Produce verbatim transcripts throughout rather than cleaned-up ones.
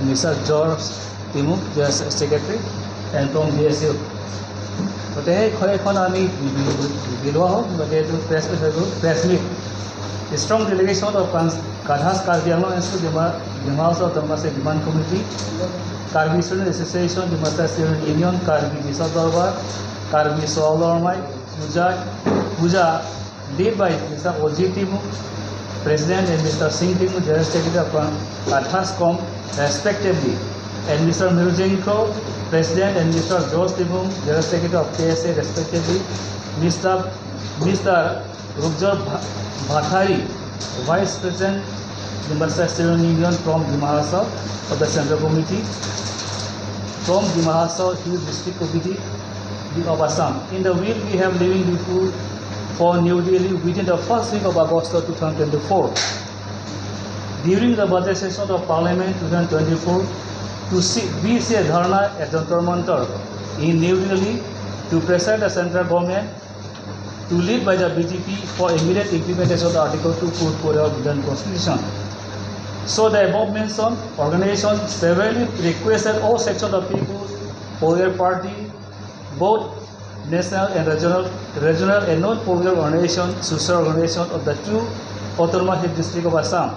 Mister George Timung, General Secretary, and from D S U. গতিকে সেই বিষয়খন আমি বি-, বি-, বিলোৱা হওক, গতিকে এইটো প্ৰেছ মিট হৈ গ'ল, press meet. Strong delegation of Kan-, Kathas Karbi Anglong and Dima, Dima Hasao Autonomous Demand Committee, Karbi Student Association, Dimasa Student Union, Karbi Biswa Dorbar, Karbi Soalor Mai, Puja, Puja, led by Mister Ojit Timung, President, and Mister Singh Timung, General Secretary of Kathas Com, respectively, and Mister Miru Jengkro, President, and Mister George Timung, General Secretary of K S A, respectively, Mister, Mister Rupjor Bha-, Bhathari, Vice President, Dimasa Student Union from Dima Hasao of the Central Committee, from Dima Hasao Hill District Committee of Assam. In the will we have leaving Diphu for New Delhi within the first week of August two thousand twenty-four. During the budget session of Parliament two thousand twenty-four, to see, we see a dharna at Jantar Mantar in New Delhi to pressure the central government to lead by the B J P for immediate implementation of Article two four four of Indian Constitution. So the above mentioned organization severally requested all sections of people, political party, both national and regional, regional and non-political organization, social organization of the two Autonomous Hill District of Assam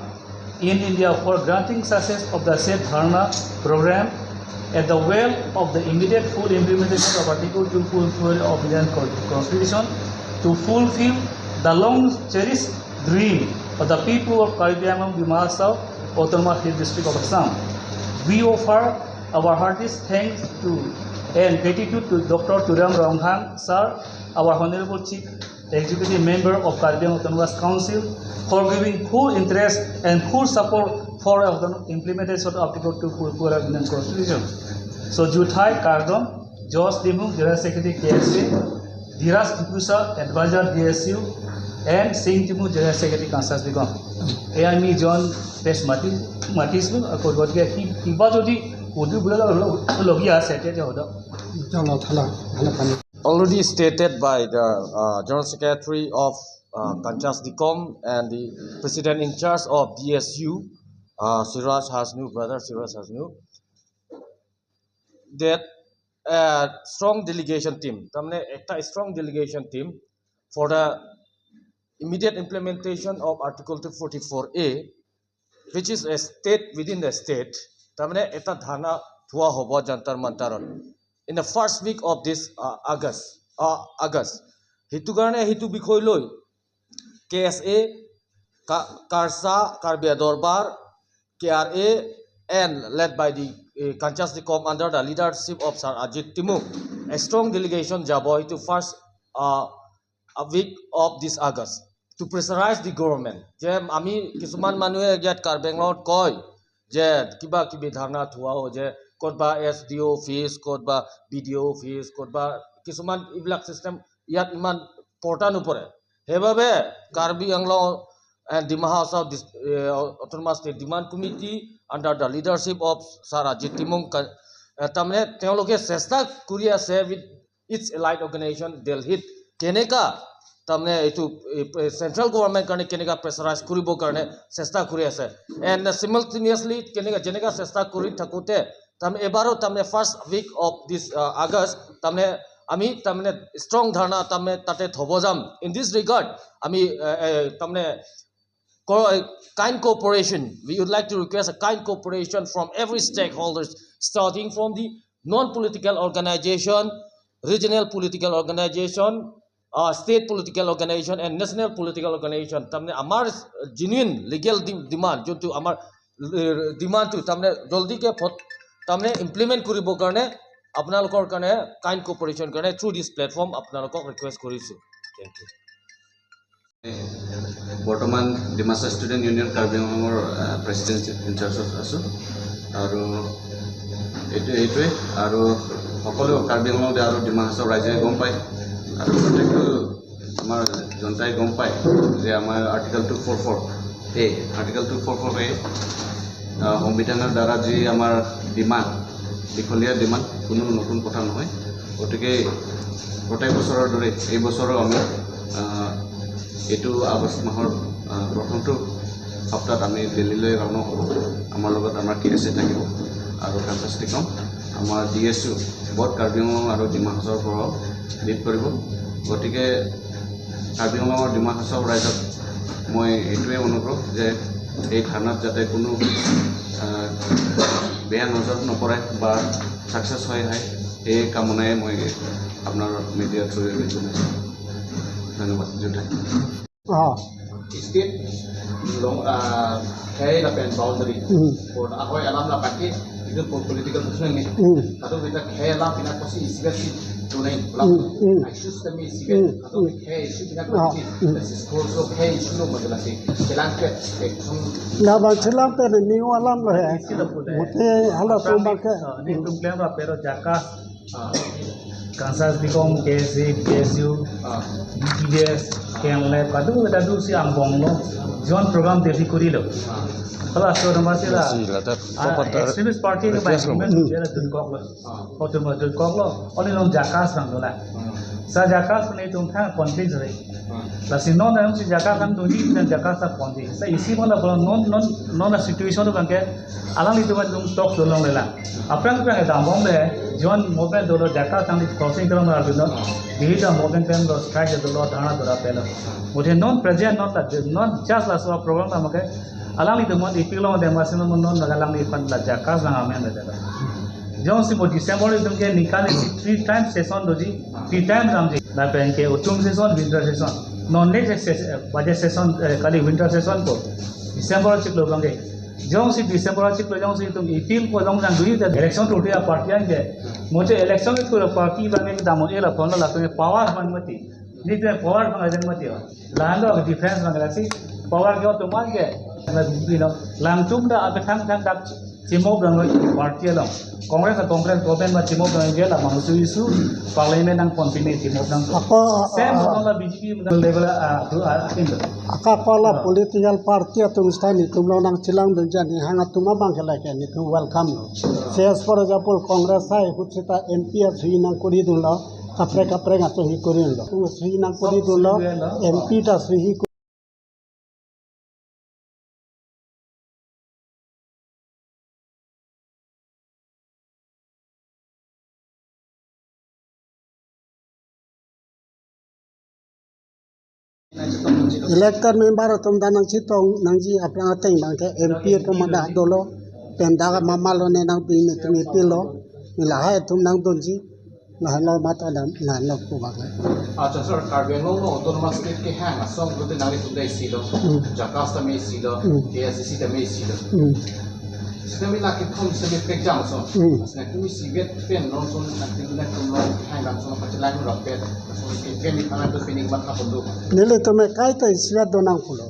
in India for granting success of the said dharna program at the well of the immediate full implementation of Article two four four of Indian Con-, Constitution to fulfill the long cherished dream of the people of Karbi Anglong Dima Hasao Autonomous Hill District of Assam. We offer our heartiest thanks to and gratitude to Doctor Tuliram Ronghang sir, our Honorable Chief Executive Member of Karbi Anglong Autonomous Council, for giving full interest and full support for the implementation of Article two four four of Indian Constitution. So, juthai kardom, George Timung, General Secretary K S A, Dhiraj Diphusa, Advisor D S U, and Singh Timung, General Secretary Kansas Digom. এয়া আমি জন প্ৰেছ মাতি, মাতিছিলোঁ। আকৌ গতিকে কি-, কিবা যদি সুধিবলগীয়া আছে, তেতিয়া সোধক। Chalo, thala, thala pani. Already stated by the, uh, General Secretary of, uh, Kanchas Dikom and the President in charge of D S U, uh, Siraj Hasnu, brother Siraj Hasnu, that, uh, strong delegation team, তার মানে একটা strong delegation team for the immediate implementation of Article two forty-four A, which is a state within the state, তার মানে এটা ধৰ্ণা থোৱা হ'ব যন্তৰ মন্তৰত in the first week of this, uh, August, uh, August। সেইটো কাৰণে সেইটো বিষয় লৈ K S A, Ka-, Karsa, Karbi Dorbar, K R A, and led by the, uh, Kanchas Dikom under the leadership of Sir Ajit Timung, a strong delegation যাব সেইটো first, uh, a week of this August to pressurize the government। যে আমি কিছুমান মানুহে ইয়াত কাৰ্বি আংলঙত কয় যে কিবা কিবি ধৰ্ণা থোৱা হয়, যে ক'তবা S D O office, ক'তবা B D O office, ক'তবা কিছুমান এইবিলাক চিষ্টেম ইয়াত ইমান পৰ্টা নপৰে। সেইবাবে কাৰ্বি Anglong and Dima Hasao dis-, eh, Autonomous State Demand Committee under the leadership of Sir Ajit Timung কা-, eh, তাৰমানে তেওঁলোকে চেষ্টা কৰি আছে with its allied organization Delhi ত কেনেকা তাৰমানে এইটো, এই, এই চেণ্ট্ৰেল গভৰ্ণমেণ্ট কাৰণে কেনেকা প্ৰেছাৰাইজ কৰিবৰ কাৰণে চেষ্টা কৰি আছে। এণ্ড চিমলটেনিয়াছলি কেনেকা, যেনেকা চেষ্টা কৰি থাকোঁতে তাৰমানে এবাৰো তাৰমানে first week of this, uh, August, তাৰমানে আমি তাৰমানে ষ্ট্ৰং ধৰ্ণা তাৰমানে তাতে থ'ব যাম। In this regard, আমি, এ, এ, তাৰমানে co-, kind cooperation, we would like to request a kind cooperation from every stakeholders, starting from the non-political organization, regional political organization, uh, state political organization, and national political organization। তাৰমানে আমাৰ genuine legal D-, demand, যোনটো আমাৰ, এ, ডিমাণ্ডটো তাৰমানে জলদিকে ফট-, তাৰমানে ইমপ্লিমেণ্ট কৰিবৰ কাৰণে আপোনালোকৰ কাৰণে কাইণ্ড কোঅপাৰেশ্যন কাৰণে through this platform আপোনালোকক ৰিকুৱেষ্ট কৰিছোঁ। Thank you। বৰ্তমান ডিমাচা ষ্টুডেণ্ট ইউনিয়ন কাৰ্বি আংলঙৰ, আহ, প্ৰেচিডেণ্ট ইনচাৰ্জত আছোঁ। আৰু এইটো, এইটোৱে। আৰু সকলো কাৰ্বি আংলঙতে আৰু ডিমা হাছাও ৰাইজে গম পায় আৰু প্ৰত্যেকটো আমাৰ জনতাই গম পায় যে আমাৰ আৰ্টিকল টু ফ'ৰ ফ'ৰ এ, আৰ্টিকল টু ফ'ৰ ফ'ৰ এ, আহ, সংবিধানৰ দ্বাৰা যি আমাৰ ডিমাণ্ড, দীঘলীয়া ডিমাণ্ড, কোনো নতুন কথা নহয়। গতিকে প্ৰত্যেক বছৰৰ দৰে এই বছৰো আমি, আহ, এইটো আগষ্ট মাহৰ, আহ, প্ৰথমটো সপ্তাহত আমি দিল্লীলৈ ৰাওনা হ'ব। আমাৰ লগত আমাৰ কে এছ এ থাকিব আৰু কাঞ্চাছ টিকম, আমাৰ D S U, both Karbi Anglong আৰু ডিমা হাছাওৰ পৰা লিড কৰিব। গতিকে কাৰ্বি আংলং আৰু ডিমা হাছাও ৰাইজক মই এইটোৱে অনুৰোধ যে এই ধৰ্ণাত যাতে কোনো, আহ, বেয়া নজৰ নপৰে বা ছাকচেছ হয়, হয়, এই কামনাই মই আপোনাৰ মিডিয়াৰ থ্ৰুৱে জনাইছোঁ। ধন্যবাদ। জুঠাই। অ। State long, ah, khei lapen boundary. Hmm. Pon ahoi alam la pakai itu po-, political question ni. Hmm. Kado kita khei alam pina kosi isiga si tunai. Hmm, hmm. Isu semi isiga. Hmm, kado hmm. Khei isu pina kosi. Hmm. This is also khei isu lo masalah si. Chelang ke action. Labang chelang ke ni alam lo he. Isi lo pun he. Mungkin hala tu bangke. Ah, ni tum kelang ra pero jaka. Ah. Kansas Dikom, K S A, K S U, ah, B T D S, K N L F, kadung kadung si angbong lo, John program Delhi kuri lo. Ah. Kalau asal nama sih lah. Yes, iya, lah, tak, ah, apa, tak, extremist party ke request lo. Banyak dia lah tunkok lo. Ah. Oh, tunkok, tunkok lo. Oleh long jakas bang tu lah. Hmm. Sa jakas ni tum thang conflict sih. Hmm. Lasi non dalam si jakas kan tu ni dan jakas tak konti. Sa isi pun lah kalau non, non, non la situation tu kan ke alanglitum atum talk tu long lela. Aphrang aphrang dambom le, John movement dolo, jaka tangli crossing kram arjun non, Delhi ta movement kram lo, strike dolo, dhana dora pelo. Muthe non present non ta, non just laso program ta make, alanglitum non ipik long dem asin non non naga alangli aphan la jaka lang amen le dolo. Jongsi mo December itum ke nikali si three times session doji, three times damji. Lapen ke autumn session, winter session. Non next ses-, eh, budget session, eh, kali winter session ko. December chiklo bangke. Jongsi December chiklo jongsi itum appeal ko jong jang dui ta election thurthe aparty anke. Muthe election thurthe aparty bang ke damon ela phone la tum power bang mati. Ni te power bang ajan mati. Lahan lo difference bang lasi power ke autumn anke. You know, langtum ta abe thang thang dak chimop dang party along. Congress a Congress government ma chimop dang je la mangsu isu parliament nang konpine chimop dang. Ako, same ako, ako la B J P level a, a, a, akin do. Ako ako la, ah, political party atum sita netum lo nangchelang dun jani hang atum abang ke lake netum welcome lo. Say as for example Congress hai ahut sita M P asuhi nangkuri dunlo, kaprek kaprek asuhi kuri dunlo. Asuhi nangkuri dunlo, M P ta asuhi Elected member atum ta nangchetong nangji aphrang ateng bangke M P atum ada dolo, pen dak mama lo ne nangpi netum appeal lo, lahai atum nangdunji. Lahenlo mata dan lahenlo kubak le. Acha sir, Karbi Anglong lo autonomous state kehang asong kote nanglitum ta isi lo. Hmm. Jakas ta me isi lo. Hmm. K S A C ta me isi lo. Hmm. Sita me lake thom sita me pek jam so. Hmm. Sita kumi isivet pen non son nanglitum lo hang dam son pachelang lo pet. Son ke pen ni thana to pining matha pon do. Nelitum me kaita isivet do nangkoklo.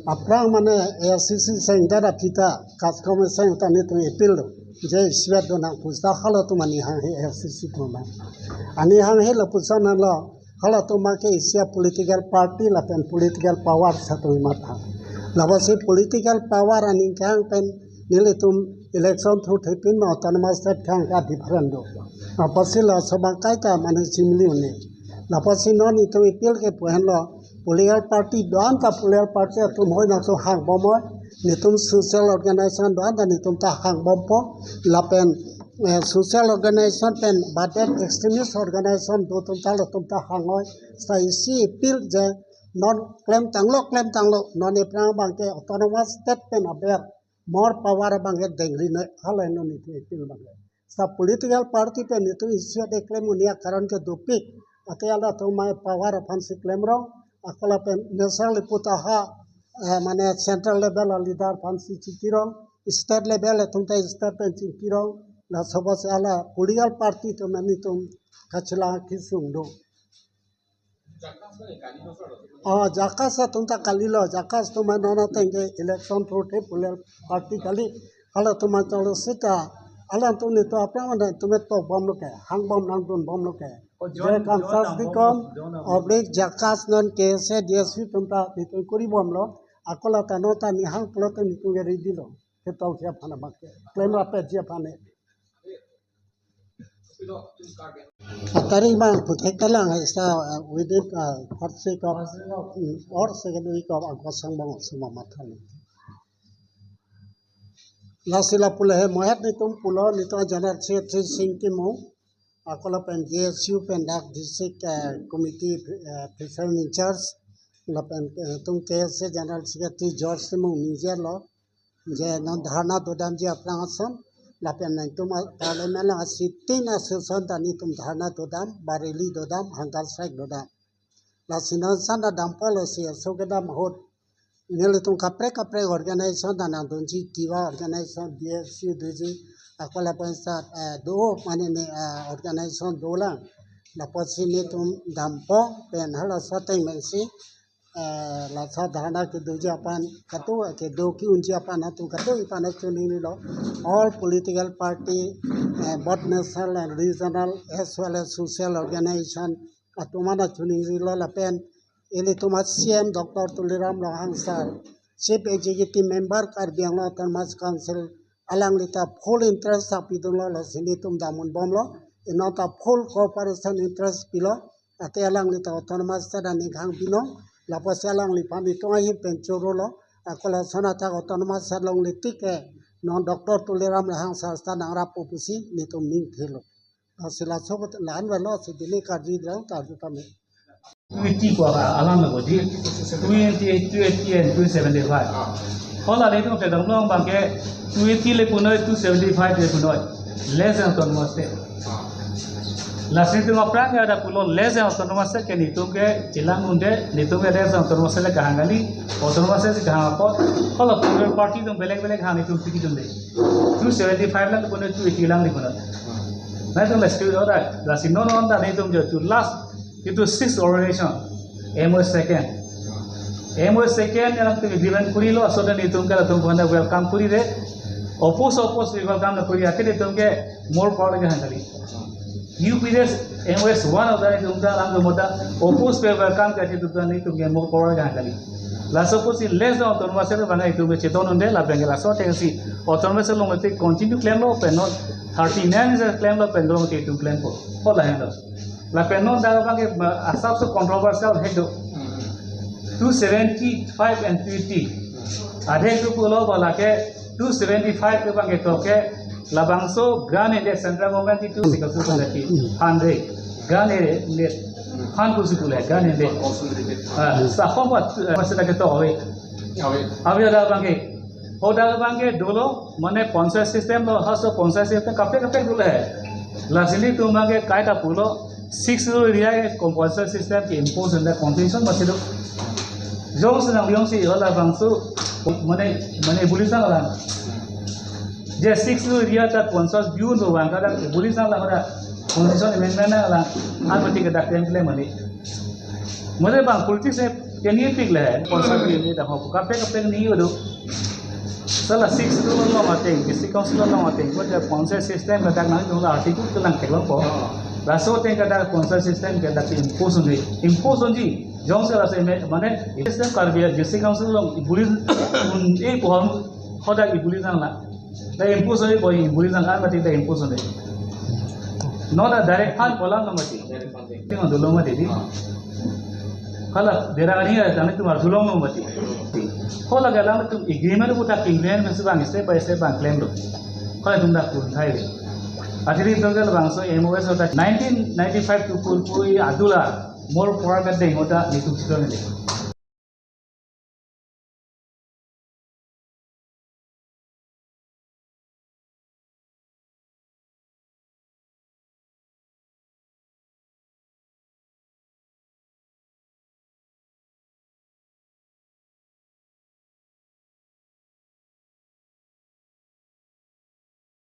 Aphrang mane A I C C seng dada pita, CASCOM seng ta netum appeal do. Je isivet do nangpu sita halatum ani hanghe A I C C atum abang. Ani hanghe lapuson lo, halatum abang ke isi a political party lapen political power sita atum matha. Lapusi political power aning kehang pen nelitum election thurthepin ma autonomous state kehang ke different do. Lapusi laso abang kaita mane chimli un-e. Lapusi non itum appeal kepu henlo, political party do-an ta political party atum hoi nangso hangbom hoi, netum social organization do-an ta netum ta hangbompo, lapen, eh, social organization pen badet extremist organization do atum ta latum ta hang hoi, sita isi appeal je non klemtanglo, klemtanglo, non aphrang bangke autonomous state pen aber, more power bangke dengri noi, halahenlo netum appeal bangke. Sita political party pen netum isi ade klem un-e akaron ke dopik. Ate halatum mai power aphan si klemrong. Ako lapen national level ta ha, eh, mane central level a leader aphan si chingkirong. State level atum ta state pen chingkirong. Laso apotsi hala political party atum netum kachelang kesung do. Oh, jakas atum ta kalilo, jakas atum non ateng ke election thurthe political party kali. Halatum cholo sita, halatum netum aphrang mane atum tokbomlo ke, hangbom nangdunbomlo ke. Oh, je John, John Kansas Dikom, John Abang. Oblik jakas non K S A D S U atum ta netum kuribomlo, ako la ta non ta nihang pulote netum ke ready lo. Ketong sia phana bak ke. Klem rapetji aphan e. Atarik bang puthek kalang hai sa, uh, within, uh, first week of, mm, or second week of August angbong suma matha. Lasi lapu le he mohet netum pulo, netum General Secretary Sing Timung, ako lapen G S U pen dak District, eh, Committee, eh, Fisheries in Charge, lapen, eh, netum K S A General Secretary George Timung ningje lo, je non dharna dodamji aphrang ason, lapen netum a-, Parliament along a-sitting a-session ta netum dharna dodam, ba rally dodam, hunger strike dodam. Lasi non sanda dampo lo si aso kedam ahut, nelitum kaprek kaprek organization ta nangdunji, kiwa organization, B S U doji, ako lapen sat, eh, do mane ne, eh, organization dolang. Lapusi netum dampo pen halaso ateng pensi, eh, laso dharna kedoji aphan, kado kedo ke-unji aphan atum kado-i aphan choningri lo. All political party, eh, both national and regional as well as social organization atum aphan choningri lo, lapen ilitum a-C E M Doctor Tuliram Ronghang sir, Chief Executive Member Karbi Anglong Autonomous Council, alangli ta full interest ta pidunlo, lasi netum damun bomlo, non ta full cooperation interest pilo, athe alangli ta autonomous state aning hang binong, lapusi alangliphan netum ahin pen choro lo, ako lason athak autonomous state longle tik ke, non Doctor Tuliram Ronghang sir ta nangrappo pusi netum ning thelo. Lasi laso kot lan velo si dini karju drang karju tame. Two eighty ko alam lo ji. Two eighty, two eighty and two seventy-five. Hala netum kedam long abang ke two eighty le punoi, two seventy-five le punoi. Less than autonomous state. Lasi netum aphrang ke ada pulo less than autonomous state ke netum ke chelang un-e, netum ke less than autonomous state le kahang kali, autonomous state kahang apot. Hala political party atum belek belek hang netum tiki dun de. Two seventy-five lang punoi, two eighty lang di punoi. Nai tum last two ora, lasi non non ta netum jo to last itu six organization, M O S second. M O S second yang tu agreement kuri lo, so dan netum ke latum pona welcome kuri de. Oppose, oppose welcome na kuri, athe netum ke more power kahang kali. U P S M O S one of the netum ta alam tu mota oppose ke welcome ke, athe netum ta netum ke more power kahang kali. Laso pusi less than autonomous state abang netum ke cheton un-e, lapen ke laso atengsi autonomous state longle tik continue klemlo pen non thirty-nine state klemlo pen longle tik netum klempo. Hala hendo. Lapen non dak abang ke, ah, asap so controversial he do. Two seventy-five and two eighty. Adhe tu pulo ba lake two seventy-five ke abang ke toke labangso grant in-aid, central government itu sikap tu lagi hundred grant in-aid, han pusi pule grant in-aid. Ah, sahom ba, eh, masih lagi to awe. Awe. Awe ada abang ke. Hoda abang ke dolo, mane panchayat system lo, haso panchayat system kaprek kaprek dolo he. Lasi netum abang ke kaita pulo, six rural area ke panchayat system ke impose in the constitution masih do. Jongsi nang jongsi halabangso, mane, mane bully sang lang. Je six rural area ta panchayat biu do abang ke dak bully sang lang, ada constitution amendment lang, an mati ke dak temple mane. Mane abang politics e keni pik le, panchayat ke ni dak ho, kaprek kaprek ni yo do. Sala six rural along ateng, district council along ateng, ko ja panchayat system ke dak nangdun article ke nangtheklongpo. Laso ateng ke dak panchayat system ke dak impose un-e, impose unji. Jongsi laso me, mane system Karbi district council along ibuli un-e pohon hoda ibuli nang la. Dak impose un-e, ko ibuli nang la, mati dak impose un-e. Non dak direct fund polang na mati. Tinggal dulu mati di. Hala, dera ani ya, tangni tumar dulong lo mati. Hala, galang tum agreement puta kinglen mesti bang step by step bang claim lo. Hala, tum dak kun thai. Athe netum ke labangso M O S ota nineteen ninety-five to purpui adula more power ka deng ota netum chito ne.